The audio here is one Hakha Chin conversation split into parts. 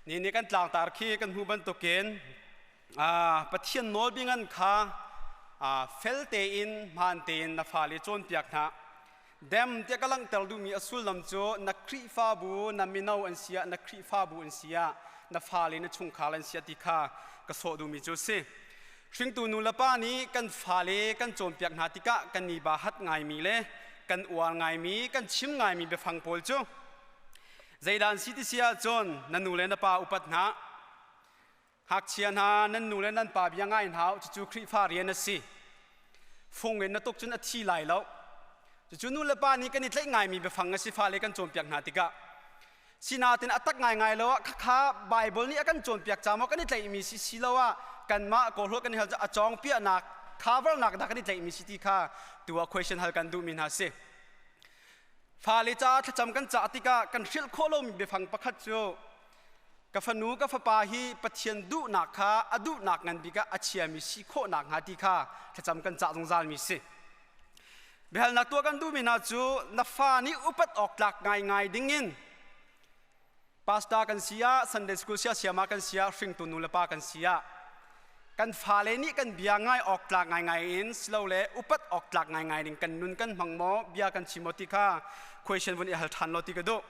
Ni nih kan tlangtar khi kan hmuh bantukin Pathian nawlbia ngan kha fel tein hmaan tein na fale cawnpiak hna. Dem tiah ka langhter duhmi a sullam cu na Khrihfabu na mino an si ah na Khrihfabu an si ah na fale na chungkhar an si ah ti kha ka sawh duhmi cu a si. Hringtu nu le pa nih kan fale kan cawnpiak hna tikah kan i ba hat ngaimi le kan uar ngaimi kan chim ngaimi biafang pawl cu zeidah an si ti si ahcun na nu le na pa upat hna. Ngakchia hna nan nu le nan pa bia ngai hna u, cucu Khrihfa rian a si. Fung in na tuk cun a thi lai lo. Cucu nu le pa nih kan i tlaih ngaimi biafang a si fale kan cawnpiak hna tikah. Sinain a tak ngaingai lo ah khakha Bible nih a kan cawnpiak ca maw kan i tlaihmi si si lo ah kanmah kawlhawl kan i hal a cawngpiahnak covernak dah kan i tlaihmi si ti kha tu ah question hal kan duhmi hna si. Fale caah thlacam kan cah tikah kan hrilh khawh lomi biafang pakhat cu ka fanu ka fapa hi Pathian duhnak kha a duhnak ngan bik ah a chiami si khawh nakhnga ti kha thlacam kan cah zungzalmi si. Biahalnak tuah kan duhmi hna cu na fa nih upat awk tlak ngaingai dingin Pastor kan si ah, Sunday School sia siama kan si ah, hringtu nu le pa kan si ah, kan fale nih kan bia ngai awk tlak ngaingai in silole upat awk tlak ngaingai ding kan nun kan hmang maw, bia kan chim maw ti kha question vun i hal ṭhan law ti ka duh.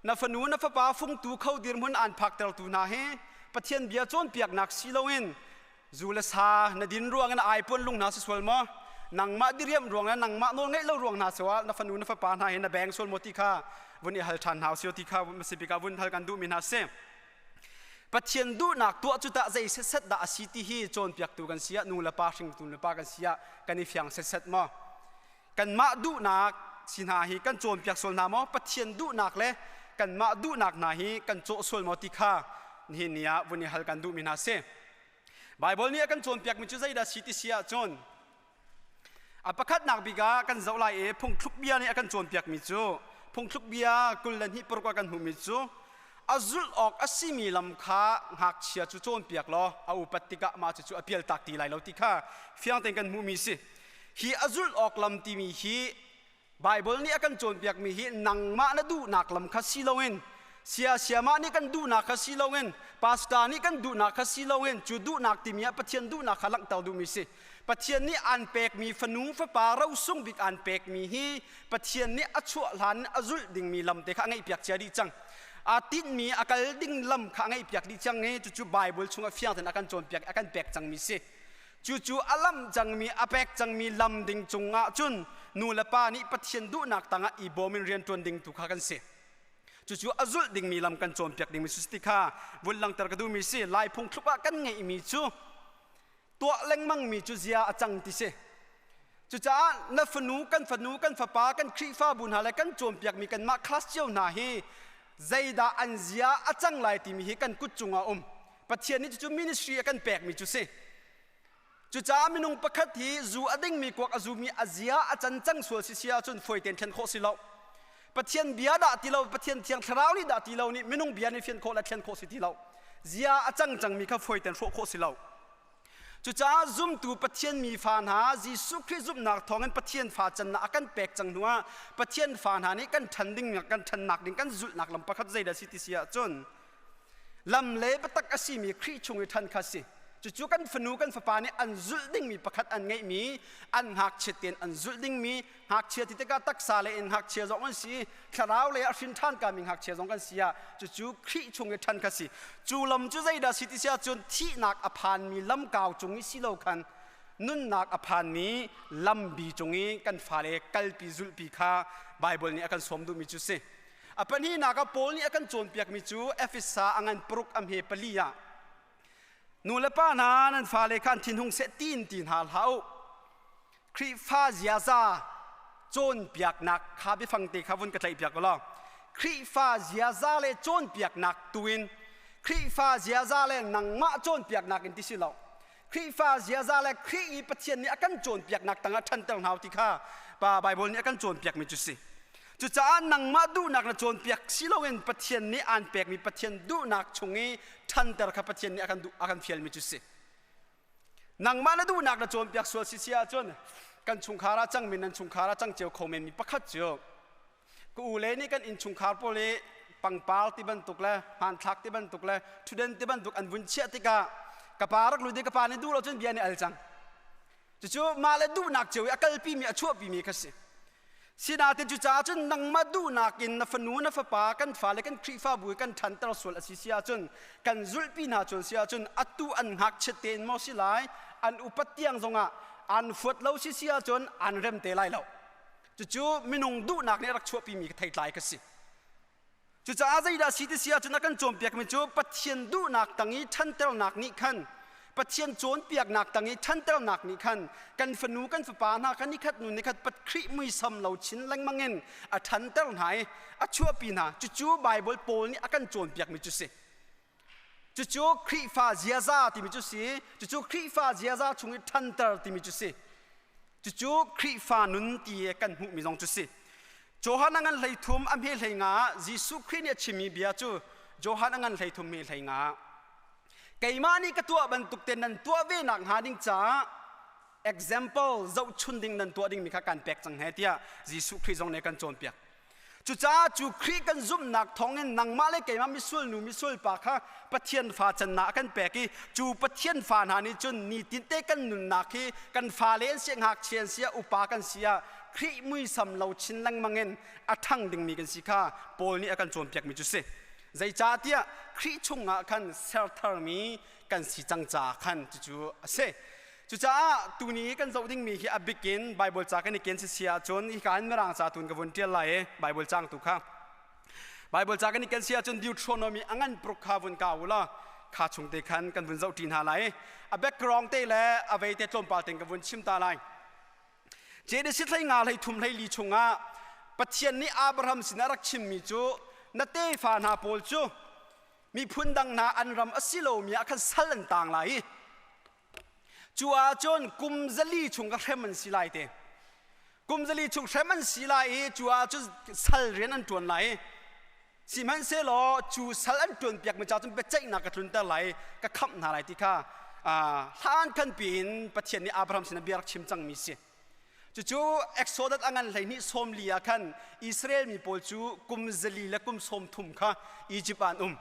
Na fanu na fapa fungtu kho dirhmun aan phaktertu hna hi Pathian bia cawnpiaknak si loin zu le sa na din ruang in ai puan lung hna si sual maw nangmah diriam ruang le nangmah nawl ngeih lo ruang hna so ah na fanu na fapa hna hi na beng sual maw ti kha vun i hal ṭhan hna usio ti kha masibik ah vun hal kan duhmi hna si. Pathian duhnak tuah cu tah zei setset dah a si ti hi cawnpiaktu kan si ah nu le pa hringtu nu le pa kan si ah kan i fiang setset maw? Kanmah duhnak si hna hi kan cawnpiak sual hna maw? Pathian duhnak le kanmah duhnak hna hi kan cawh sual maw ti kha nihin ni ah vun i hal kan duhmi hna si. Baibal nih a kan cawnpiakmi cu zeidah si ti si ahcun a pakhatnak bik ah kan zoh lai i phungthluk bia nih a kan cawnpiakmi cu phungthluk bia 26 ah kan hmuhmi cu a zulh awk a simi lam kha ngakchia cu cawnpiak law a upat tikah mah cucu a pialtak ti lai lo ti kha fiang tein kan hmuhmi si. Hi a zulh awk lam timi hi Baibal nih a kan cawnpiakmi hi nangmah na duhnak lam kha si loin sia siamah nih kan duhnak kha si loin pastor nih kan duhnak kha si loin cu duhnak timi ah Pathian duhnak kha langhter duhmi si. Pathian nih aan pekmi fanu fapa rosung bik aan pekmi hi Pathian nih a chuah hlan in a zulh dingmi lam te kha a ngeihpiak cia dih cang. Aa tinhmi a kal ding lam kha a ngeihpiak dih cang i cucu Baibal chungah fiang tein a kan cawnpiak a kan pek cangmi si. Cucu a lamh cangmi a pek cangmi lam ding cungah cun nu le pa nih Pathian duhnak tangah i bawm in rianṭuan ding tu kha kan si. Cucu a zulh dingmi lam kan cawnpiak dingmi si ti kha vun langhter ka duhmi si. Lai phungthluk ah kan ngeihmi cu tuah lengmangmi cu zia a cang ti si. Cucaah na fanu, kan fanu, kan fapa, kan Khrihfabu hna le kan cawnpiakmi kanmah class cio hna hi zeidah an zia a cang lai timi hi kan kut cungah um. Pathian nih cucu ministry a kan pekmi cu si. Cucaah minung pakhat hi zu a dingmi kuak a zumi a zia a can cang sual si si ahcun fawi tein thlen khawh si lo. Pathian bia dah ti lo, Pathian thiang thlarau nih dah ti lo nih minung bia nih fian khawh le thlen khawh si ti lo. Zia a cang cangmi kha fawi tein hrawh khawh si lo. Cucaah zumtu Pathian mi fa hna Jesuh Khrih zumhnak thawngin Pathian fa cannak a kan pek cang hnuah Pathian fa hna nih kan ṭhan ding kan ṭhannak ding kan zulhnak lam pakhat zeidah si ti si ahcun lam le biatak a simi Khrih chung i ṭhan kha si. Cucu kan fanu kan fapa nih an zulh dingmi pakhat an ngeihmi an ngakchiat tein an zulh dingmi ngakchia ti tikah taksa le in ngakchia zong an si thlarau le a hrin ṭhan kami ngakchia zong kan si ah cucu Khrih chung i ṭhan kha si. Cu lam cu zeidah si ti si ahcun thihnak a phanmi lamkau cung i si lo khan nunnak a phanmi lambi cung i kan fale kalpi zulhpi kha Baibal nih a kan sawm duhmi cu si. A pahnihnak ah Paul nih a kan cawnpiakmi cu Efesa a ngan paruk a hme pali ah nu le pa hna nan fale kha an thinhung seh tiin ti hna hlah u. Khrihfa ziaza cawnpiaknak kha biafang te kha vun ka tlaihpiak u law Khrihfa ziaza le cawnpiaknak tuin Khrihfa ziaza le nangmah cawnpiaknak in ti si lo Khrihfa ziaza le Khrih i Pathian nih a kan cawnpiaknak tangah ṭhanter hna u ti kha pa Baibal nih a kan cawnpiakmi cu si. Cucaah nangmah duhnak na cawnpiak si loin Pathian nih aan pekmi Pathian duhnak chung i ṭhanter kha Pathian nih a kan duh a kan fialmi cu si. Nangmah na duhnak na cawnpiak sual si si ahcun kan chungkhar ah cangmi nan chungkhar ah cang cio kho menmi pakhat cu ka u le nih kan innchungkhar pawl i Pangpar ti bantuk le hmanthlak ti bantuk le thuden ti bantuk an vun chiah tikah ka pa rak lut i ka pa nih duh lo cun bia nih al cang. Cucu mah le duhnak cio i a kalpimi a chuahpimi kha si. Sinain cucaah cun nangmah duhnak in na fanu na fapa kan fale kan Khrihfabu i kan ṭhanter sual a si si ahcun kan zulhpi hna cun si ahcun atu an ngakchiat tein maw si lai an upat tiang zongah an fuat lo si si ahcun an rem te lai lo. Cucu minung duhnak nih a rak chuahpimi theitlai ka si. Cucaah zeidah si ti si ahcun a kan cawnpiakmi cu Pathian duhnak tang i ṭhanternak nih khan Pathian cawnpiaknak tang i ṭhanternak nih khan kan fanu kan fapa hna kha nikhat hnu nikhat pat Khrih muisam lo chin lengmang in a ṭhanter hna i a chuahpi hna. Cucu Baibal Paul nih a kan cawnpiakmi cu si. Cucu Khrihfa ziaza timi cu si. Cucu Khrihfa ziaza chung i ṭhanter timi cu si. Cucu Khrihfa nun ti kan hmuhmi zong cu si. Johan a ngan 13 a hme 15 ah Jesuh Khrih nih a chimmi bia cu Johan a ngan 13 hme 15 ah keimah nih ka tuah bantuk te nan tuah ve nak hnga ding caah example zohchun ding nan tuah dingmi kha kan pek cang he tiah Jesuh Khrih zong nih kan cawnpiak. Cucaah cu Khrih kan zumhnak thawngin nangmah le keimah misual nu misual pa kha Pathian fa cannak a kan pek i cu Pathian fa hna nih cun nitinte kan nunnak hi kan fale an si ngakchia an si ah upa kan si ah Khrih muisam lo chin lengmang in a ṭhang dingmi kan si kha Paul nih a kan cawnpiakmi cu si. Zeicahtiah Khrih chungah khan sertharmi kan si cang caah khan cucu a si. Cucaah tuni kan zoh dingmi hi a bik in Bible ca kan i ken si si ahcun hika in Mirang ca tun ka vun ṭial lai i Bible cang tu kha Bible ca kan i ken si ahcun Deuteronomy a ngan pruk kha vun ka u law kha chung te khan kan vun zoh ṭi hna lai. A background te le a vei te tlawmpal ten ka vun chim ta lai. Genesis 15 33 14 chungah Pathian nih Abraham sinah rak chimmi cu na tefa hna pawl cu miphun dang hna an ram a si lomi ah khan sal an tang lai i cu ahcun kum 400 chung ka hrem an si lai te. Kum 400 chung hrem an si lai i cu ahcun sal rian an ṭuan lai i sihmanhsehlaw cu sal an ṭuanpiakmi ca cun biaceihnak ka tlunter lai ka khamh hna lai ti kha hlan khan piin Pathian nih Abraham sinah bia rak chim cangmi si. Cucu Exodus a ngan 12 40 ah khan Israel mi pawl cu kum 400 le kum 30 kha Egypt ah an um.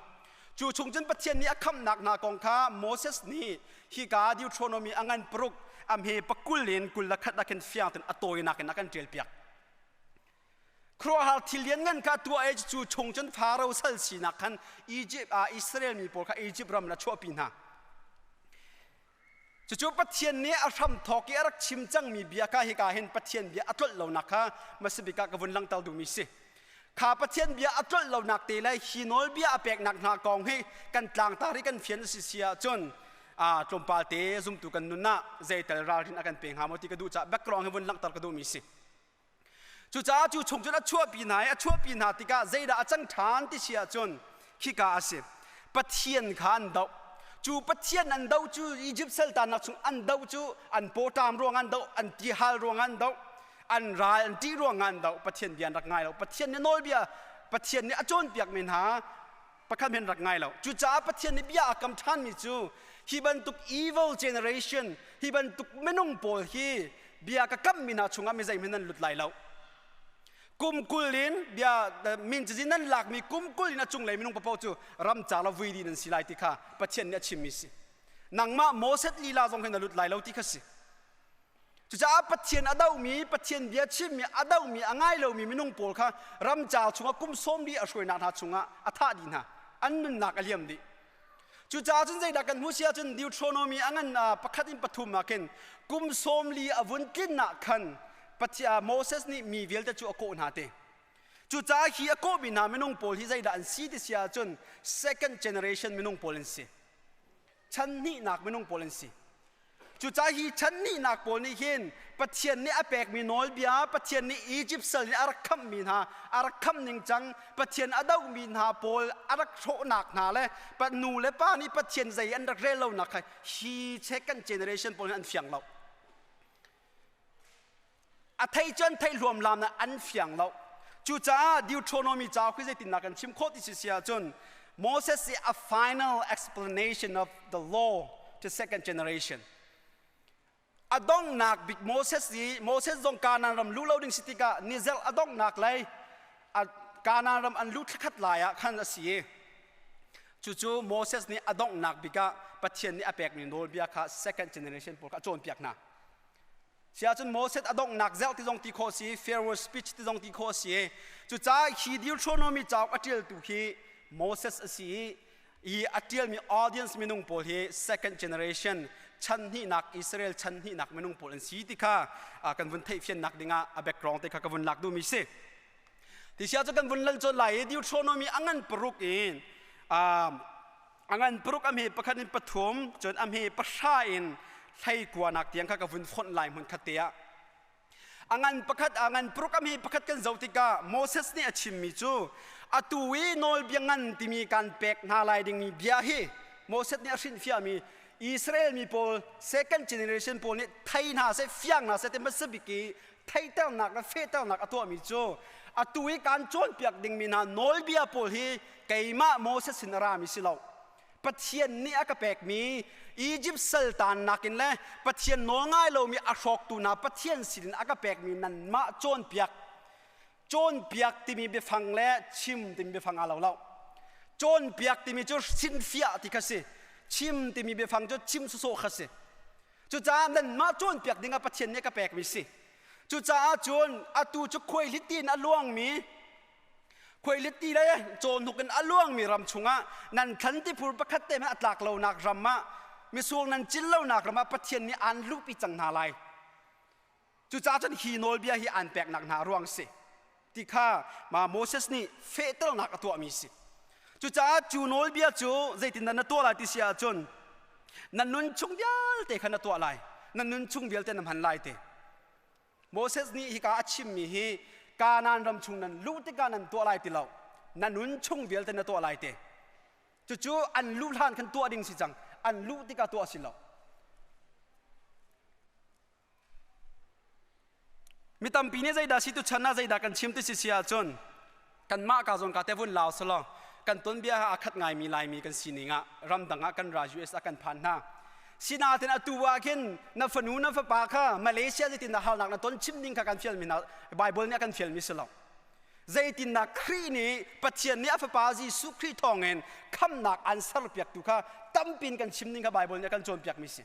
Cu chung cun Pathian nih a khamhnak hna kong kha Moses nih hika Deuteronomy a ngan 6 a hme 20 in 21 ah khin fiang tein a tawinak in a kan ṭialpiak. Khuaruahhar thil lianngan kha tuah i cu chung cun Faro sal sinak khan Egypt ah Israel mi pawl kha Egypt ram in a chuahpi hna. Cucu Pathian nih a hramthawk i a rak chim cangmi bia kha hika hin Pathian bia a tlolh lonak kha hmasabik ah ka vun langhter duhmi si. Kha Pathian bia a tlolh lonak te le hi nawlbia a peknak hna kong hi kan tlangtar i kan fian a si si ahcun tlawmpal te zumtu kan nun ah zeital ralrin a kan pe hnga maw ti ka duh caah background hi vun langhter ka duhmi si. Cucaah cu chung cun a chuahpi hna i a chuahpi hna tikah zeidah a cang ṭhan ti si ahcun khika a si. Pathian kha an doh. Cu Pathian an doh cu Izipt saltannak chung an doh cu an pawṭam ruang an doh, an tihal ruang an doh, an ral an ṭih ruang an doh. Pathian bia an rak ngai lo. Pathian nih nawlbia Pathian nih a cawnpiakmi hna pakhat hmanh rak ngai lo. Cucaah Pathian nih bia a kam ṭhanmi cu hi bantuk evil generation, hi bantuk minung pawl hi bia ka kammi hna chungah mi zeihmanh nan lut lai lo. Kum 20 in bia min cazin nan lakmi kum 20 in a cunglei minung paoh cu ram ca lo vui dih nan si lai ti kha Pathian nih a chimmi si. Nangmah Moses lila zong hi na lut lai lo ti kha si. Cucaah Pathian a dohmi, Pathian bia chimmi a dohmi, a ngai lomi minung pawl kha ramcar chungah kum 40 a hruainak hna chungah a thah dih hna. An nunnak a liam dih. Cucaah cun zeidah kan hmuh si ahcun Deuteronomy a ngan pakhat in pathum ah khin kum 40 a vun tlin ah khan Pathian Moses nih mi vialte cu a kawh hna te. Cucaah hi a kawhmi hna minung pawl hi zeidah an si ti si ahcun second generation minung pawl an si. Chan hnihnak minung pawl an si. Cucaah hi chan hnihnak pawl nih hin Pathian nih a pekmi nawlbia, Pathian nih Izipt sal nih a rak khamhmi hna, a rak khamh ning cang, Pathian a dohmi hna pawl a rak hrawhnak hna le nu le pa nih Pathian zei an rak rel lonak kha hi second generation pawl nih an fiang lo. A thei cu an theih hluam lam na an fiang lo. Cucaah Deuteronomy cauk hi zeitindah kan chim khawh ti si si ahcun Moses i a final explanation of the law to second generation. A donghnak bik Moses i Moses zong Kanaan ram luh lo ding si tikah nizel a donghnak lei a Kanaan ram an luh thlakhat lai ah khan a si i cucu Moses nih a donghnak bik ah Pathian nih a pekmi nawlbia kha second generation pawl kha a cawnpiak hna. Siahcun Moses a donghnak zelh ti zong ti khawh si, farewell speech ti zong ti khawh si. Cucaah hi Deuteronomy cauk a ṭialtu hi Moses a si i hi a ṭialmi audience minung pawl hi second generation chan hnihnak Israel chan hnihnak minung pawl an si ti kha kan vun theihfiannak dingah a background te kha ka vun lak duhmi si. Ti sia cu kan vun lal cawn lai i Deuteronomy a ngan paruk in a ngan paruk a hme pakhat in pathum cun a hme pahra in hlei kuanak tiang kha ka vun fonh lai hmun khat te ah a ngan pakhat a ngan paruk a hme pakhat kan zoh tikah Moses nih a chimmi cu atu i nawlbia ngan timi kan pek hna lai dingmi bia hi Moses nih a hrinhfiahmi Israel mi pawl second generation pawl nih thei hna seh fiang hna seh ti hmasa bik i theihternak le fehternak a tuahmi cu atu i kan cawnpiak dingmi hna nawlbia pawl hi keimah Moses sin a rami si lo. Pathian nih a ka pekmi Egypt saltannak in le Pathian nawl ngai lomi a hrawktu hna Pathian sinin a ka pekmi nanmah cawnpiak cawnpiak timi biafang le chim timi biafang aa lo lo. Cawnpiak timi cu sinfiah ti kha si. Chim timi biafang cu chim sawsawh kha si. Cucaah nanmah cawnpiak dingah Pathian nih a ka pekmi si. Cucaah cun atu cu khuaihliti in a luangmi khuaihliti le cawhnuk in a luangmi ram chungah nan thlan tiphur pakhat te hmanh a tlak lonak ram ah misur nan cil lonak ram ah Pathian nih aan luhpi cang hna lai. Cucaah cun hi nawlbia hi aan peknak hna ruang si ti kha ma Moses nih fehternak a tuahmi si. Cucaah cu nawlbia cu zeitindah na tuah lai ti si ahcun na nun chung vialte kha na tuah lai na nun chung vialte na hman lai te. Moses nih hika a chimmi hi Kanaan ram chung nan luh tikah nan tuah lai ti lo na nun chung vialte na tuah lai te. Cucu an luh hlan khan tuah ding si cang an luh tikah tuah si lo. Mi tampi nih zeidah si tuchan ah zeidah kan chim ti si si ahcun kanmah ka zawn ka te vun lau selaw kan tonbia ha a khat ngaimi Laimi kan sining ah ramdang ah kan ra US ah kan phan hna. Sinain atu ah khin na fanu na fapa kha Malaysia zeitin dah harnak na ton chim ding kha kan fialmi hna Bible nih a kan fialmi si lo. Zeitindah Khrih nih Pathian nih a fapa Jesuh Khrih thawngin khamnak an serpiaktu kha tampin kan chim ding kha Bible nih a kan cawnpiakmi si.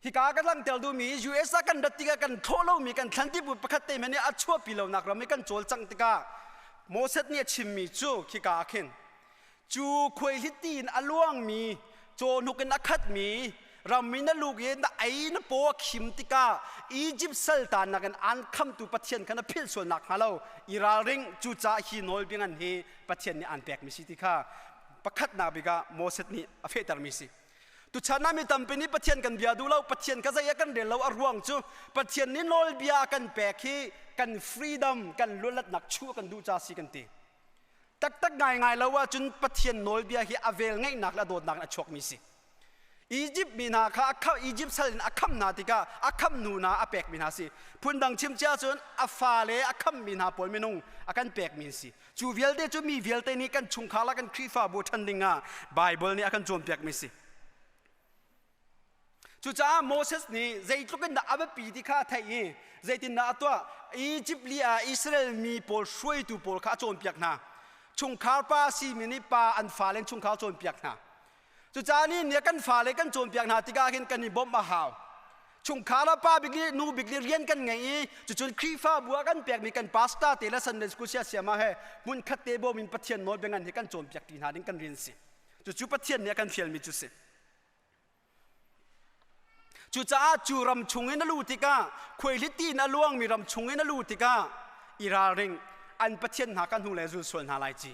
Hika ka langhter duhmi US ah kan rat tikah kan thlawh lomi kan thlan tibu pakhat te hmanh nih a chuahpi lonak ram i kan cawlcangh tikah Moses nih a chimmi cu khika ah khin cu khuaihliti in a luangmi cawhnuk in a khatmi ram in na luk i na ei na paw a khim tikah Egypt saltannak in aan khamtu Pathian kha na philh sual nakhnga lo i ralring cucaah hi nawlbia ngan hi Pathian nih aan pekmi si ti kha pakhatnak bik ah Moses nih a fehtermi si. Tuchan ah mi tampi nih Pathian kan bia duh lo, Pathian kha zei ah kan rel lo a ruang cu Pathian nih nawlbia a kan pek hi kan freedom, kan luatnak chuah kan duh ca si kan ti. Taktak ngaingai lo ahcun Pathian nawlbia hi a vel ngeihnak le a dawtnak in a chuakmi si. Egypt mi hna kha Egypt sal in a kham hna tikah a kham hnu hna a pekmi hna si. Phundang chim cia cun a fale a khammi hna pawl minung a kan pekmi an si. Cu vialte cu mi vialte nih kan chungkhar le kan Khrihfabu ṭhan ding ah Baibal nih a kan cawnpiakmi si. Cucaah Moses nih zeitluk in dah a biapi ti kha a theih i zeitindah a tuah? Egypt li ah Israel mi pawl hruaitu pawl kha a cawnpiak hna. Chungkhar pa a simi nih pa an fale in chungkhar cawnpiak hna. Cucaah ni nih kan fale kan cawnpiak hna tikah hin kan i bawmh a hau. Chungkhar ah pa bik nih nu bik nih rian kan ngei i cucun Khrihfabu ah kan pekmi kan pastor te le Sunday school siasiam ah he hmunkhat te bawm in Pathian nawl biangan hi kan cawnpiak ti hna ding kan rian si. Cucu Pathian nih a kan fialmi cu si. Cucaah cu ram chung in a luh tikah khuaihliti in a luangmi ram chung in a luh tikah i ralring an Pathian hna kan hnu le zul sual hna lai ci.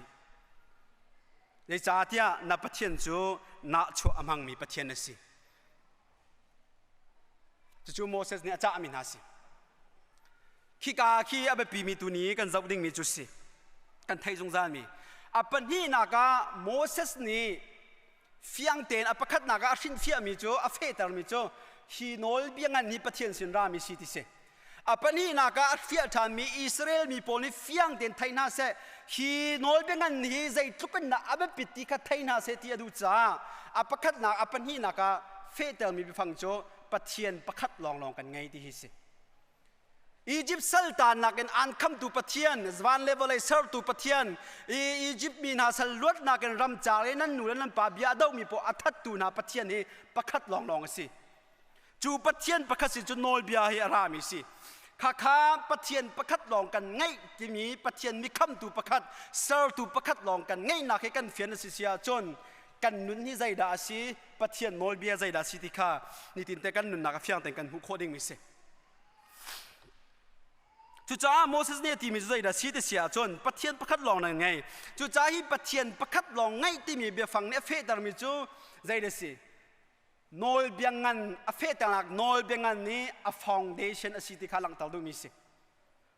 Zeicahtiah na Pathian cu nahchuah a hmangmi Pathian a si. Cucu Moses nih a cahmi hna si. Khika khi a biapimi tuni kan zoh dingmi cu si. Kan theih zungzalmi. A pahnihnak ah Moses nih fiang tein a pakhatnak ah a hrinhfiahmi cu a fehtermi cu hi nawlbia ngan hi Pathian sin rami si ti si. A pahnihnak ah a fiah ṭhanmi Israel mi pawl nih fiang tein thei hna seh hi nawlbia ngan hi zeitluk in dah a biapit ti kha thei hna seh ti a duh caah a pakhatnak a pahnihnak ah fehtermi biafang cu Pathian pakhat lawnglawng kan ngei ti hi si. Egypt saltannak in aan khamtu Pathian, van le vawlei sertu Pathian, i Egypt mi hna sal luatnak in ramcar i nan nu le nan pa bia a dohmi paoh a thattu hna Pathian hi pakhat lawnglawng a si. Cu Pathian pakhat sin cu nawlbia hi a rami si. Khakha Pathian pakhat lawng kan ngeih timi Pathian mikhamtu pakhat, sertu pakhat lawng kan ngeihnak hi kan fian a si si ahcun kan nun hi zeidah a si, Pathian nawlbia zeidah a si ti kha nitinte kan nunnak a fiang tein kan hmuh khawh dingmi si. Cucaah Moses nih a timi cu zeidah si ti si ahcun Pathian pakhat lawng nan ngei. Cucaah hi Pathian pakhat lawng ngeih timi biafang nih a fehtermi cu zeidah si? Nawlbia ngan a fehternak nawlbia ngan nih a foundation a si ti kha langhter duhmi si.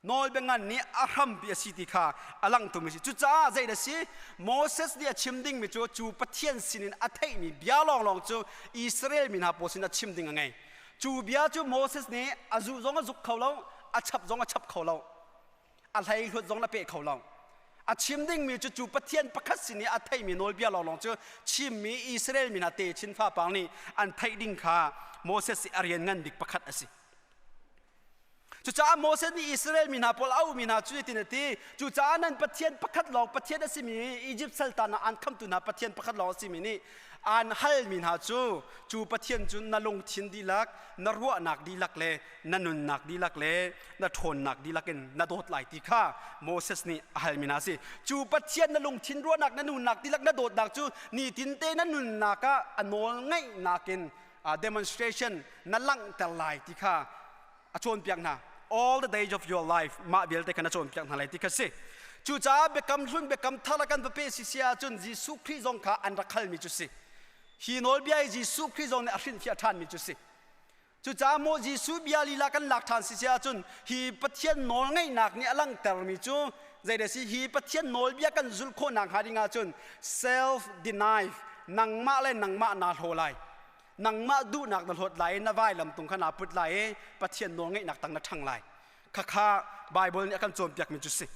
Nawlbia ngan nih a hrampi a si ti kha a langhtermi si. Cucaah zeidah si? Moses nih a chim dingmi cu cu Pathian sinin a theihmi bia lawnglawng cu Israel mi hna pawl sin a chim ding a ngei. Cu bia cu Moses nih a zuh zong a zuk kho lo, a chap zong a chap kho lo, a hleihluat zong a peh kho lo. A chim dingmi cu cu Pathian pakhat sin i a theihmi nawlbia lawnglawng cu chimmi Israel mi hna techin fapar nih an theih ding kha Moses i a rian ngan bik pakhat a si. Cucaah Moses nih Israel mi hna pawl a auhmi hna cu hitin a ti, Cucaah nan Pathian pakhat lawng Pathian a simi Izipt saltan ah aan khamtu hna Pathian pakhat lawng a simi nih aan halmi hna cu, cu Pathian cu na lungthin dihlak, na ruahnak dihlak le na nunnak dihlak le na ṭhawnnak dihlak in na dawt lai ti kha Moses nih a halmi hna a si. Cu Pathian na lungthin ruahnak, na nunnak dihlak, na dawtnak cu nitinte na nunnak ah a nawl ngaihnak in demonstration na langhter lai ti kha a cawnpiak hna. All the days of your life mah vialte kha na cawnpiak hna lai ti kha si. Cucaah biakam hlun biakam thar a kan va pe si si ahcun Jesuh Khrih zong kha an rak halmi cu si. Hi nawlbia hi Jesuh Khrih zong nih a hrinhfiah ṭhanmi cu si. Cucaah maw Jesuh bia lila kan lak ṭhan si si ahcun hi Pathian nawlngeihnak nih a langhtermi cu zeidah si hi Pathian nawlbia kan zulh khawhnak hnga ding ahcun self deny nangmah le nangmah naa hlaw lai. Nangmah duhnak na hlawt lai i na vailam tung kha naa put lai i Pathian nawlngeihnak tang na ṭhang lai. Khakha Baibal nih a kan cawnpiakmi cu si.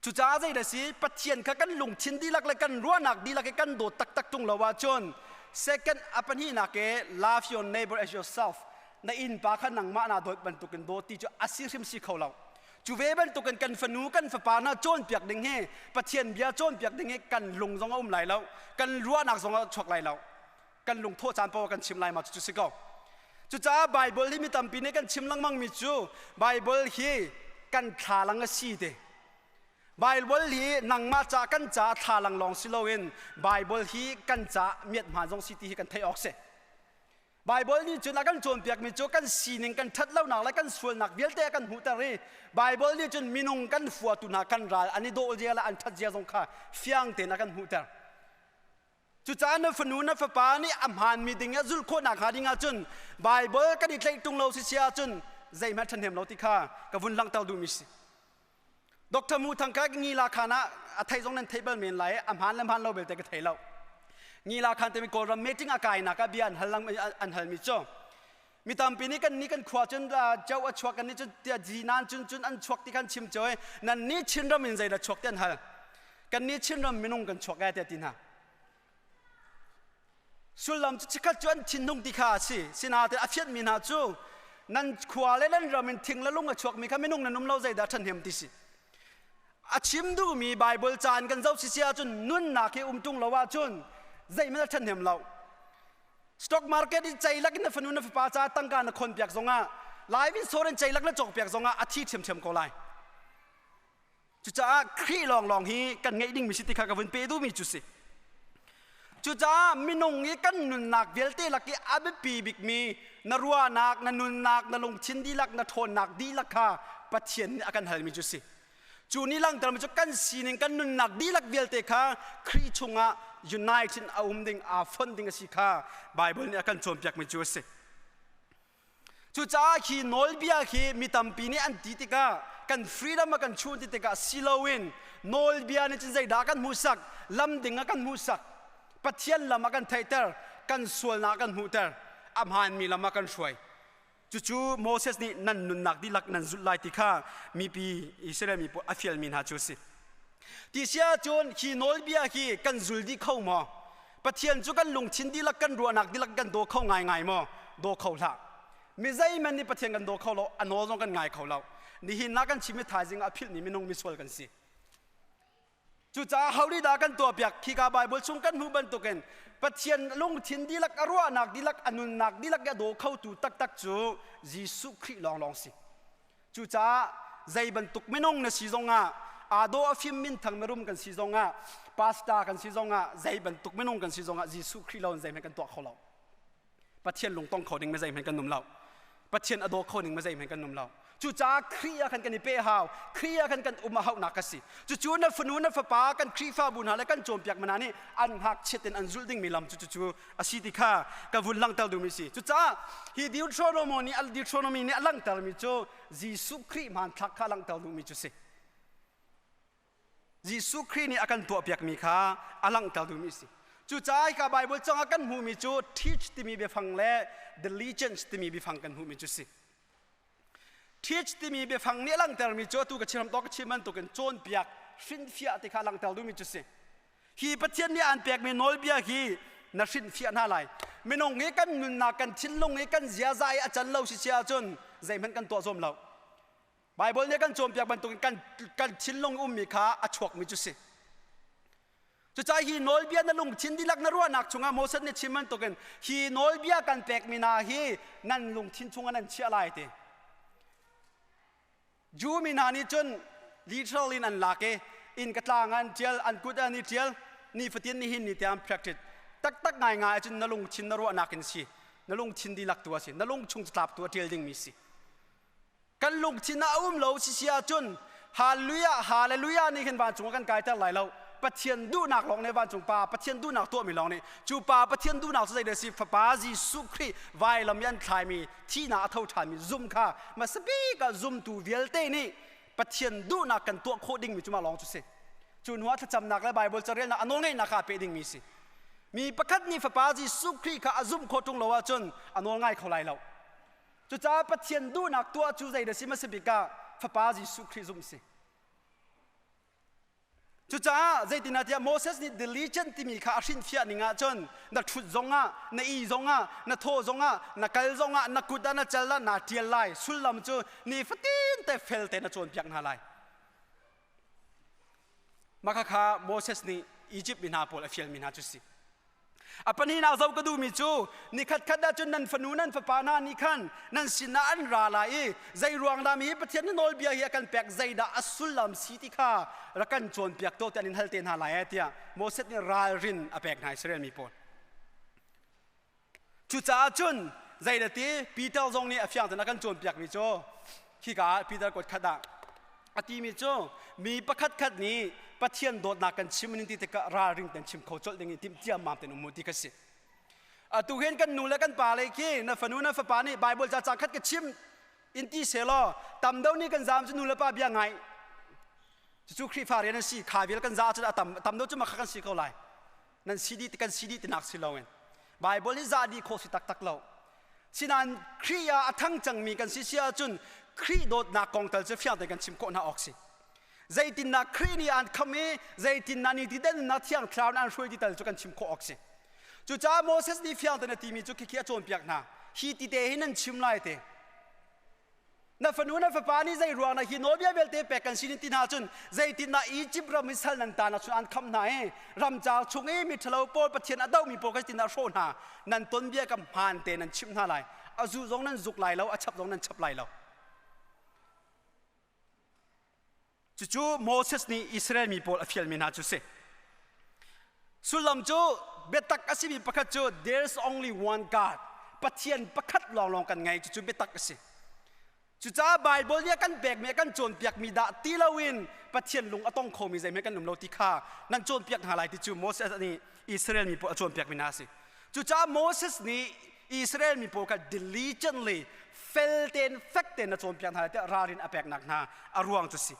Cucaah zeidah si Pathian kha kan lungthin dihlak le kan ruahnak dihlak i kan dawt taktak ṭung lo ahcun second a pahnihnak i love your neighbor as yourself na innpa kha nangmah naa dawt bantukin dawt ti cu a si hrim si kho lo. Cu ve bantukin kan fanu kan fapa hna cawnpiak ding hi Pathian bia cawnpiak ding hi kan lung zong a um lai lo, kan ruahnak zong a chuak lai lo. Kan lung thawh caan paoh kan chim lai ma cu si ko. Cucaah Baibal hi mi tampi nih kan chim lengmang mi cu Baibal hi kan thlalang a si ti. Baibal hi nangmah ca kan ca thlalang lawng si loin Baibal hi kan ca miathma zong si ti hi kan theih awk si. Baibal nih cun a kan cawnpiakmi cu kan sining kan ṭhatlonak le kan sualnak vialte a kan hmuhter i Baibal nih cun minung kan huatu hna kan ral an i dawh zia le an ṭhat zia zong kha fiang tein a kan hmuhter. Cucaah na fanu na fapa nih a hmaanmi ding a zulh khawh nakhnga ding ahcun Baibal kan i tlaih ṭung lo si si ahcun zeihmanh ṭhahnem lo ti kha ka vun langhter duhmi si. Dr. Mu Thang ka Ngila khan ah a thei zong nan thei bal men lai a hmaan le hmaan lo belte ka thei lo. Ngila khan timi Kawlram meeting a kainak ah bia an hal an halmi cu mi tampi nih kan nih kan khua cun jo a chuak kan nih cun tia zinan cun cun an chuak ti khan chim choi nan nih Chinram in zeidah chuak ti an hal kan nih Chinram minung kan chuak e tiah ti hna Sullam cu chikkhat cu an thinhung ti kha a si. Sinain a fianhmi hna cu nan khua le nan ram in thing le lung a chuakmi kha minung nan um lo zeidah ṭhahnem ti si. A chim duhmi Baibal ca in kan zoh sisi ahcun nunnak hi um ṭung lo ahcun zeihmanh a ṭhahnem lo. Stock market i ceilak in na fanu na fapa ca tangka na khonpiak zongah life insurance ceilak na cawkpiak zongah a thi ṭhiamṭhiam ko lai. Cucaah Khrih lawnglawng hi kan ngeih dingmi si ti kha ka vun pe duhmi cu si. Cucaah minung i kan nunnak vialte lak i a biapi bikmi na ruahnak, na nunnak, na lungthin dihlak, na ṭhawnnak dihlak kha Pathian nih a kan halmi cu si. Cu nih langhtermi cu kan sining, kan nunnak dihlak vialte kha Khrih chungah unite in a um ding, aa fonh ding a si kha Baibal nih a kan cawnpiakmi cu a si. Cucaah khi nawlbia khi mi tampi nih an ti tikah kan freedom a kan chuh ti tikah si loin nawlbia nih cun zeidah a kan hmuhsak lam ding a kan hmuhsak Pathian lam a kan theihter kan sualnak a kan hmuhter a hmaanmi lam a kan hruai cucu Moses nih nan nunnak dihlak nan zulh lai ti kha mipi Israel mi pawl a fialmi hna cu a si ti si ahcun hi nawlbia hi kan zul dih kho maw Pathian cu kan lungthin dihlak kan ruahnak dihlak kan daw kho ngaingai maw? Daw kho hlah. Mi zeihmanh nih Pathian kan daw kho lo, a nawl zong kan ngai kho lo. Nihin ah kan chim i thaizing ah philhmi minung misual kan si. Cucaah ho dah kan tuahpiak? Khika Bible chung kan hmuh bantukin Pathian lungthin dihlak, a ruahnak dihlak, a nunnak dihlak i a daw khotu taktak cu Jesuh Khrih lawnglawng si. Cucaah zei bantuk minung na si zongah, aa dawh a fim minthang mirum kan si zongah, pastor kan si zongah, zei bantuk minung kan si zongah Jesuh Khrih lo in zeihmanh kan tuah kho lo. Pathian lungtong kho ding mi zeihmanh kan um lo. Pathian a daw kho ning mi zeihmanh kan um lo. Cucaah Khrih ah khan kan i peh hau. Khrih ah khan kan um a hauhnak a si. Cucu na fanu na fapa kan Khrihfabu hna le kan cawnpiak hna nih an ngakchiat in an zulh dingmi lam cu cucu a si ti kha ka vun langhter duhmi si. Cucaah hi Deuteronomy nih Deuteronomy nih a langhtermi cu Jesuh Khrih hmanthlak kha a langhter duhmi cu si. Jesuh Khrih nih a kan tuahpiakmi kha a langhter duhmi a si. Cucaah hika Bible cangah kan hmuhmi cu teach timi biafang le diligence timi biafang kan hmuhmi cu si. Teach timi biafang nih a langhtermi cu atu ka chim tawk ka chim bantukin cawnpiak, hrinhfiah ti kha a langhter duhmi cu si. Hi Pathian nih aan pekmi nawlbia hi na hrinhfiah hna lai. Minung hi kan nunnak, kan thinlung hi kan ziaza i a can lo si si ahcun zeihmanh kan tuah zuam lo. Baibal nih kan cawnpiak bantukin kan kan thinlung ummi kha a chuakmi cu si. Cucaah hi nawlbia na lungthin dihlak na ruahnak chungah Moses nih chim bantukin hi nawlbia kan pekmi hna hi nan lungthin chungah nan chiah lai ti. Jew mi hna nih cun literal in an lak i inn ka tlang an ṭial, an kut an i ṭial, nifatin nihin ni tiang practice taktak ngaingai ahcun na lungthin na ruahnak in si, na lungthin dihlak tu a si, na lungchung catlap tu a ṭial dingmi si. Kan lungthin ah a um lo si si ahcun Hallelujah Hallelujah nih hin vancung ah kan kaiter lai lo. Pathian duhnak lawng nih vancung Pa Pathian duhnak tuahmi lawng nih cu Pa Pathian duhnak cu zeidah si Fapa Jesuh Khrih vailam i an thlaimi thihnak a tho ṭhanmi zum kha hmasa bik ah zumtu vialte nih Pathian duhnak kan tuah khawh dingmi cu mah lawng cu si. Cu hnu ah thlacamnak le Bible carelnak a nawlngeihnak kha a peh dingmi si. Mi pakhat nih Fapa Jesuh Khrih kha a zumh khawh ṭung lo ahcun a nawl ngai kho lai lo. Cucaah Pathian duhnak tuah cu zei dah si hmasa bik ah Fapa Jesuh Khrih zumh si. Cucaah zeitinah tiah Moses nih diligent timi kha a hrinhfiah ning ahcun na ṭhut zongah, na i zongah, na thaw zongah, na kal zongah, na kut ah na cal ah naa ṭial lai. Sullam cu nifatin te fel tein na cawnpiak hna lai. Mah khakha Moses nih Egypt mi hna pawl a fialmi hna cu si. A pahnihnak zoh ka duhmi cu nikhat khat ahcun nan fanu nan fapa hna nih khan nan sinah an ra lai i zei ruang dah mi Pathian na nawlbia hi a kan pek zeidah a sullam si ti kha rak kan cawnpiak tuah tiah an in hal te hna lai eh tiah Moses nih ralrin a pek hna Israel mi pawl. Cucaah cun zeidah ti Peter zong nih a fiang tein a kan cawnpiakmi cu khika ah Peter kuat khat ah a timi cu mi pakhat khat nih Pathian dawtnak kan chim in ti tikah ralring tein chim kho colh ding in timh ciammam tein um u ti ka si. Atu hin kan nu le kan pa le khi na fanu na fapa nih Bible ca cang khat ka chim in ti selaw tam deuh nih kan zaam cu nu le pa bia ngai cucu Khrihfa rian an si kha vial kan za cu a tam tam deuh cu makha kan si ko lai nan si dih kan si dih tinak si loin Bible hi zah dih khawh si taktak lo sinain Khrih ah a thang cangmi kan si si ahcun Khrih dawtnak kong tal cu fiang tein kan chim khawh hna awk si zeitindah Khrih nih an kham i zeitindah ni ti dennak thiang thlarau an hruai ti tal cu kan chim khawh awk si cucaah Moses nih fiang tein a timi cu khikhi a cawnpiak hna hi ti te hi nan chim lai te Na fanu na fapa nih zei ruang dah hi nawlbia vialte pek kan si ti hna cun zeitindah Egypt ram i sal nan tanak chung an kham hna i ramcar chung i miṭhalo pawl Pathian a dohmi pawl kha zeitindah hrawh hna nan ton bia ka hmaan te nan chimh hna lai a zu zong nan zuk lai lo a chap zong nan chap lai lo Cucu Moses nih Israel mi pawl a fialmi hna cu si. Sullam cu biatak a simi pakhat cu there's only one God. Pathian pakhat lawnglawng kan ngei cucu biatak a si. Cucaah Bible nih a kan pekmi a kan cawnpiakmi dah ti loin Pathian lung a tong khomi zeihmanh kan um lo ti kha nan cawnpiak hna lai ti cu Moses nih Israel mi pawl a cawnpiakmi hna a si. Cucaah Moses nih Israel mi pawl kha diligently fel tein fek tein na cawnpiak hna lai tiah ralrin a peknak hna a ruang cu si.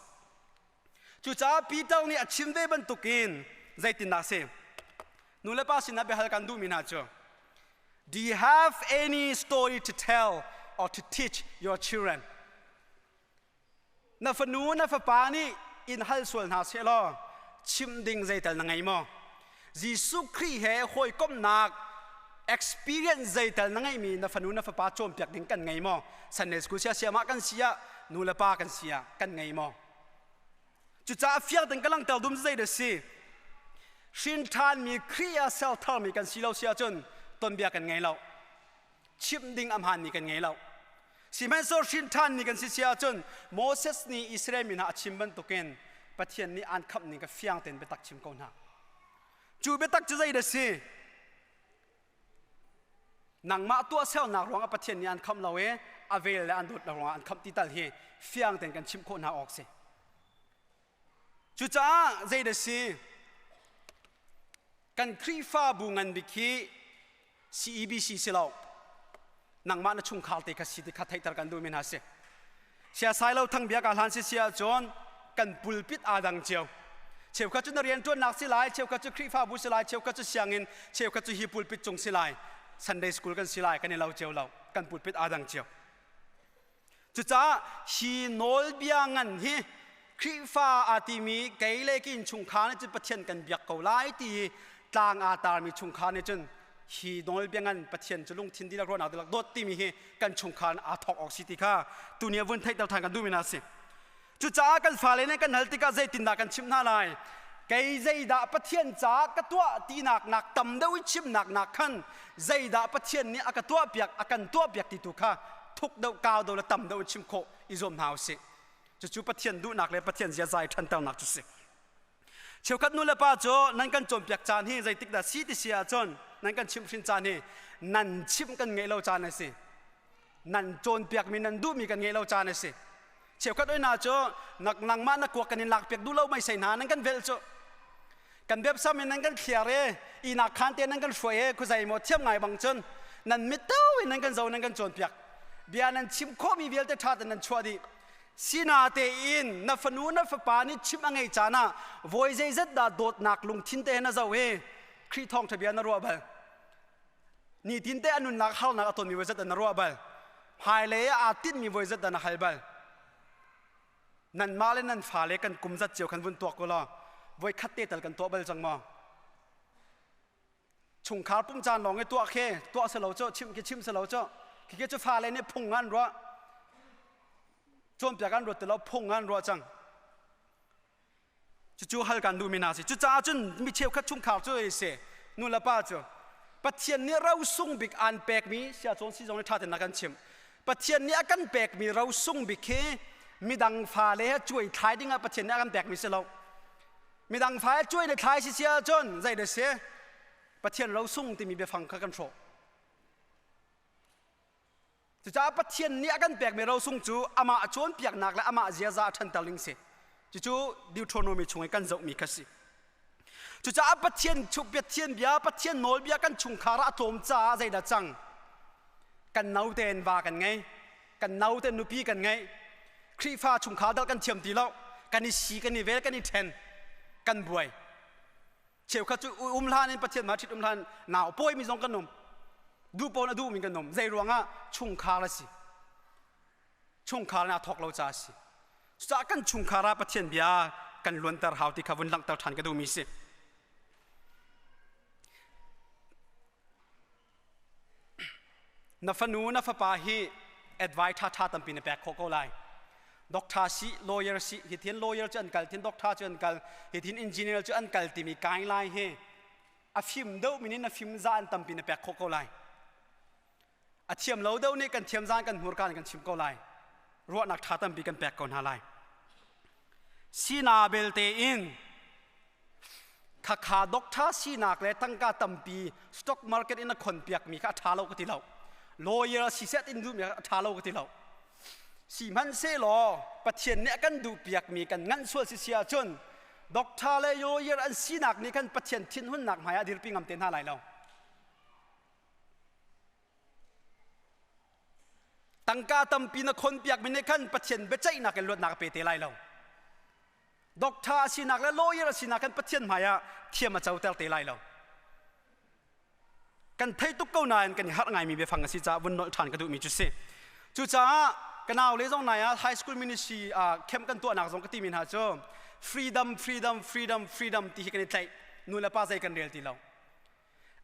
Cucaah Peter nih a chim ve bantukin zeitindah si? Nulepa sinah biahal kan duhmi hna cu Do you have any story to tell or to teach your children? Na fanu na fapa nih in hal sual hna sehlaw chimh ding zeital na ngei maw? Jesuh Khrih he hawikomhnak Experience zeital na ngeihmi na fanu na fapa cawnpiak ding kan ngei maw? Sunday school sia siamah kan si ah nu le pa kan si ah kan ngei maw? Cucaah fiang tein ka langhter dum zei dah si? Hrin ṭhanmi Khrih ah ser tharmi kan si lo si ahcun tonbia kan ngei lo. Chimh ding a hmaanmi kan ngei lo. Sihmanhsehlaw hrin ṭhanmi kan si si ahcun Moses nih Israel mi hna a chim bantukin Pathian nih aan khamh ning ka fiang tein biatak chim ko hna. Cu biatak cu zei dah si? Nangmah tuahsernak ruangah Pathian nih an khamh lo i a vel le an dawt lo ruangah an khamh ti tal hi fiang tein kan chimh khawh hna awk si. Cucaah zei dah si? Kan Khrihfabu ngan bik hi CEBC si lo. Nangmah na chungkhar te kha si ti kha theihter kan duhmi hna si. Siasai lo thang bia ka hlan si si ahcun kan pulpit aa dang cio. Cheukhat cu na rianṭuannak si lai, cheukhat cu Khrihfabu si lai, cheukhat cu sianginn, cheukhat cu hi pulpit cung si lai. Sunday school kan si lai, kan i lo cio lo. Kan pulpit aa dang cio. Cucaah hi nawlbia ngan hi Khrihfa aa timi kei le ka innchungkhar nih cun Pathian kan biak ko lai ti i tlang aa tarmi chungkhar nih cun hi nawlbia ngan Pathian cu lungthin dihlak ruahnak dihlak dawt timi hi kan chungkhar aa thawk awk si ti kha tuni ah vun theihter ṭhan kan duhmi hna a si. Cucaah kan fale nih kan hal tikah zeitindah kan chimh hna lai? Kei zeidah Pathian caah ka tuah tinak nak tam deuh i chimnak nak khan zeidah Pathian nih a ka tuahpiak a kan tuahpiak ti tu kha thuk deuh kau deuh le tam deuh in chim khawh i zuam hna usih. Cucu Pathian duhnak le Pathian ziaza i ṭhanternak cu si. Cheukhat nu le pa cu nan kan cawnpiak caan hi zeitik dah si ti si ahcun nan kan chimhhrin caan hi nan chimh kan ngeih lo caan a si. Nan cawnpiakmi nan duhmi kan ngeih lo caan a si. Cheukhat oi hna cu nangmah na kuak kan in lakpiak duh lo mei sei hna nan kan velh cu. Kan biapsam in nan kan thliar i ihnak khaan te nan kan hruai i khuazei maw thiam ngai bang cun nan mit to in nan kan zo nan kan cawnpiak. Bia nan chim khawhmi vialte ṭha tein nan chuah dih. Sinatein na fanu na fapa nih chimh a ngei caan ah voi zeizat dah dawtnak lungthin te na zoh i Khrih thawngṭha bia na ruah bal. Nitin te a nunnak harnak a tonmi voi zat dah na ruah bal. Hmailei ah aa tinhmi voi zat dah na hal bal. Nanmah le nan fale kan kum zat cio khan vun tuak u law voi khat te tal kan tuah bal cang maw? Chungkhar pum caan lawng i tuah khi tuah si lo cu chimh khi chim si lo cu khi cu fale nih phung an ruah cawnpiak an ruat ti lo phung an ruah cang cucu hal kan duhmi hna si cucaah cun mi cheukhat chungkhar cu ei si nu le pa cu Pathian nih ro sung bik aan pekmi siacawn si zong nih ṭha tein a kan chimh Pathian nih a kan pekmi ro sung bik hi midang fale he cuai thlai dingah Pathian nih a kan pekmi si lo midang fa he cuai le thlai si si ahcun zei dah si Pathian ro sung timi biafang kha kan hrawh Cucaah Pathian nih a kan pekmi rosung cu amah cawnpiaknak le amah ziaza a ṭhanter ning si. Cucu Deuteronomy chung i kan zohmi kha si. Cucaah Pathian Pathian bia, Pathian nawlbia kan chungkhar ah a tlawm caah zeidah cang? Kan no tein va kan ngei, kan no tein nupi kan ngei. Khrihfa chungkhar dal kan thiam ti lo. Kan i si, kan i vel, kan i ṭhen, kan buai. Cheukhat cu um hlan in Pathian ma ṭhit um hlan nau pawimi zong kan um. Duh pawn a duhmi kan um. Zei ruangah chungkhar a si. Chungkhar na thawk lo ca a si. Cucaah kan chungkhar ah Pathian bia kan luanter hau ti kha vun langhter ṭhan ka duhmi si. Na fanu na fapa hi advice ṭhaṭha tampi na pek khawh ko lai. Doctor si, lawyer si, hithin lawyer cu an kal, thin doctor cu an kal, hithin engineer cu an kal timi kai lai hi a fim deuh min in na fim za an tampi na pek khawh ko lai. A thiam lo deuh nih kan thiam zan kan hmurka kan chim ko lai. Ruahnak ṭha tampi kan pek ko hna lai. Sina belte in Khakha doctor sinak le tangka tampi stock market in a khonpiakmi kha a ṭha lo ka ti lo. Lawyer siseh in duhmi a ṭha lo ka ti lo. Sihmanhsehlaw Pathian nih a kan duhpiakmi kan nganh sual si si ahcun doctor le lawyer an sinak nih khan Pathian thinhunnak hmai ah dirpi ngam te hna lai lo. Tangka tampi na khonpiakmi nih khan Pathian biaceihnak in luatnak a pe te lai lo. Doctor a sinak le lawyer a sinak kan Pathian hmai ah thiam a coter te lai lo. Kan thei tuk ko nain kan i harh ngaimi biafang a si caah vun nolh ṭhan ka duhmi cu si. Cucaah ka nau le zong nai ah high school ministry ah camp kan tuahnak zong ka timi hna cu freedom freedom freedom freedom ti hi kan i tlaih nu le pa zei kan rel ti lo.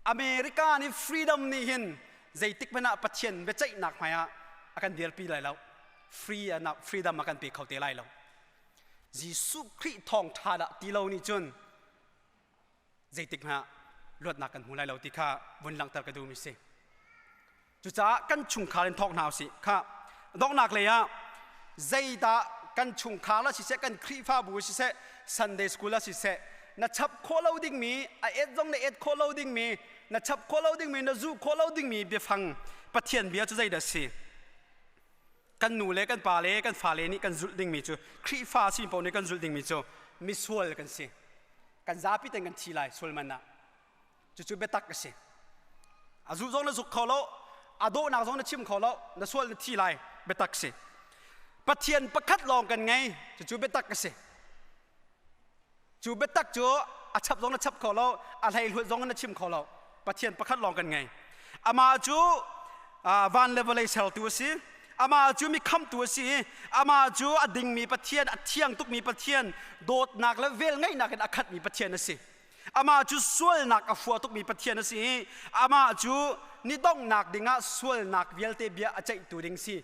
America nih freedom nih hin zeitik hmanh ah Pathian biaceihnak hmai ah a kan dirpi lai lo. Free freedom a kan pe kho te lai lo. Jesuh Khrih thawngṭha dah ti lo nih cun zeitik hmanh ah luatnak kan hmu lai lo ti kha vun langhter ka duhmi si. Cucaah kan chungkhar in thawk hna usih. Kha donghnak lei ah zeidah kan chungkhar la siseh, kan Khrihfabu siseh, Sunday school la siseh, na chap khawh lo dingmi, a et zong na et khawh lo dingmi, na chap khawh lo dingmi, na zuh khawh lo dingmi biafang Pathian bia cu zeidah si? Kan nu le kan pa le kan fale nih kan zulh dingmi cu Khrihfa sin paoh nih kan zulh dingmi cu misual kan si. Kan zapi ten kan thi lai sual man ah. Cucu biatak a si. A zuh zong na zuk kho lo, a dawhnak zong na chim kho lo, na sual na thi lai, biatak si. Pathian pakhat lawng kan ngei, cucu biatak a si. Cu biatak cu a chap zong na chap kho lo, a hleihluat zong na chim kho lo. Pathian pakhat lawng kan ngei. Amah cu van le vawlei sertu a si. Amah cu mi khamtu a si i amah cu a dingmi Pathian, a thiang tukmi Pathian, dawtnak le velngeihnak in a khatmi Pathian a si. Amah cu sualnak a hua tukmi Pathian a si i amah cu ni donghnak dingah sualnak vialte bia a ceihtu ding si.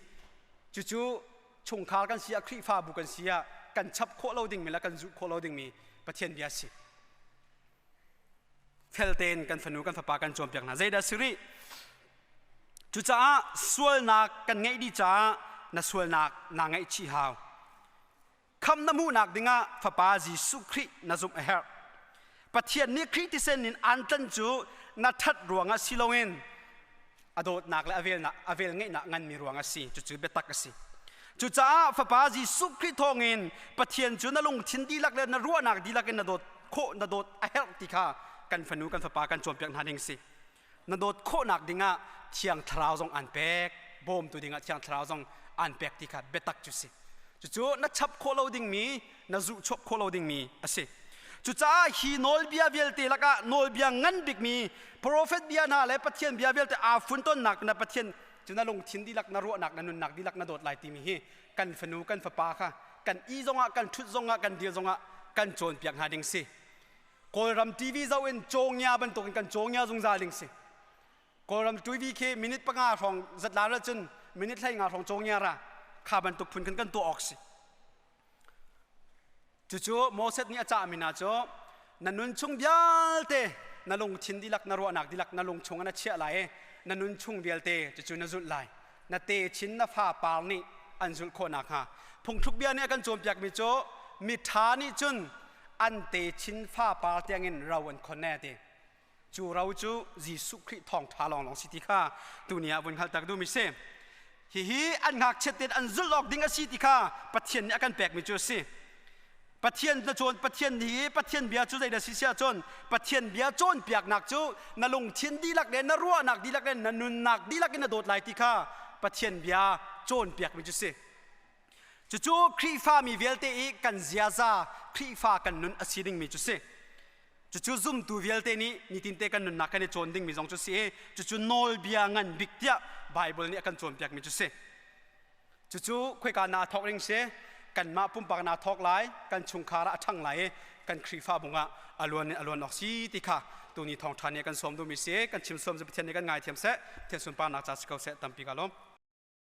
Cucu chungkhar kan si ah Khrihfabu kan si ah kan chap khawh lo dingmi le kan zuh khawh lo dingmi Pathian bia a si. Fel tein kan fanu kan fapa kan cawnpiak hna. Zeidah si rih? Cucaah sualnak kan ngeih dih caah na sualnak naa ngaihchih hau. Khamh na hmuhnak dingah Fapa Jesuh Khrih na zumh a herh. Pathian nih Khrih thisen in aan tlanh cu na ṭhat ruangah si loin a dawtnak le a velnak a velngeihnak nganmi ruangah a si. Cucu biatak a si. Cucaah Fapa Jesuh Khrih thawngin Pathian cu na lungthin dihlak le na ruahnak dihlak in na dawt khawh na dawt a herh ti kha kan fanu kan fapa kan cawnpiak hna ding a si. Na dawt khawhnak dingah Thiang Thlarau zong aan pek, bawmtu dingah Thiang Thlarau zong aan pek ti kha biatak cu si. Cucu na chap khawh lo dingmi, na zuhchuak khawh lo dingmi a si. Cucaah hi nawlbia vialte lakah nawlbia ngan bikmi profet bia hna le Pathian bia vialte aa funtonnak na Pathian cu na lungthin dihlak, na ruahnak, na nunnak dihlak na dawt lai timi hi kan fanu kan fapa kha kan i zongah kan ṭhut zongah kan dir zongah kan cawnpiak hna ding si. Kawlram TV zoh in cawngia bantukin kan cawngia zungzal ding si. Kawlram TV khi minute 5 hrawng zatla cun minute 15 hrawng cawngia ra kha bantuk phun khan kan tuah awk si. Cucu Moses nih a cahmi hna cu na nun chung vialte na lungthin dihlak na ruahnak dihlak na lung chung ah na chiah lai i na nun chung vialte cucu na zulh lai. Na techin na fa par nih an zulh khawh nakhnga. Phungthluk bia nih a kan cawnpiakmi cu miṭha nih cun an techin fapar tiangin ro an khon e ti. Cu ro cu Jesuh Khrih thawngṭha lawnglawng si ti kha tuni ah vun hngalhter duhmi si. Hihi an ngakchiat tein an zulh awk ding a si ti kha Pathian nih a kan pekmi cu a si. Pathian na cawn Pathian hi Pathian bia cu zeidah si siah cun Pathian bia cawnpiaknak cu na lungthin dihlak le na ruahnak dihlak le na nunnak dihlak in na dawt lai ti kha Pathian bia cawnpiakmi cu si. Cucu Khrihfami vialte i kan ziaza Khrihfa kan nun a si dingmi cu si. Cucu zumtu vialte nih nitinte kan nunnak kan i cawn dingmi zong cu si i cucu nawlbia ngan bik tiah Baibal nih a kan cawnpiakmi cu si. Cucu khoika naa thawk ning si kanmah pumpak naa thawk lai, kan chungkhar ah a ṭhang lai i kan Khrihfabu ah a luan in a luan awk si ti kha tuni thawngṭha nih a kan sawm duhmi si. Kan chim suam cu Pathian nih kan ngaithiam seh, Pathian sunparnak ca si ko seh tampi ka lawm.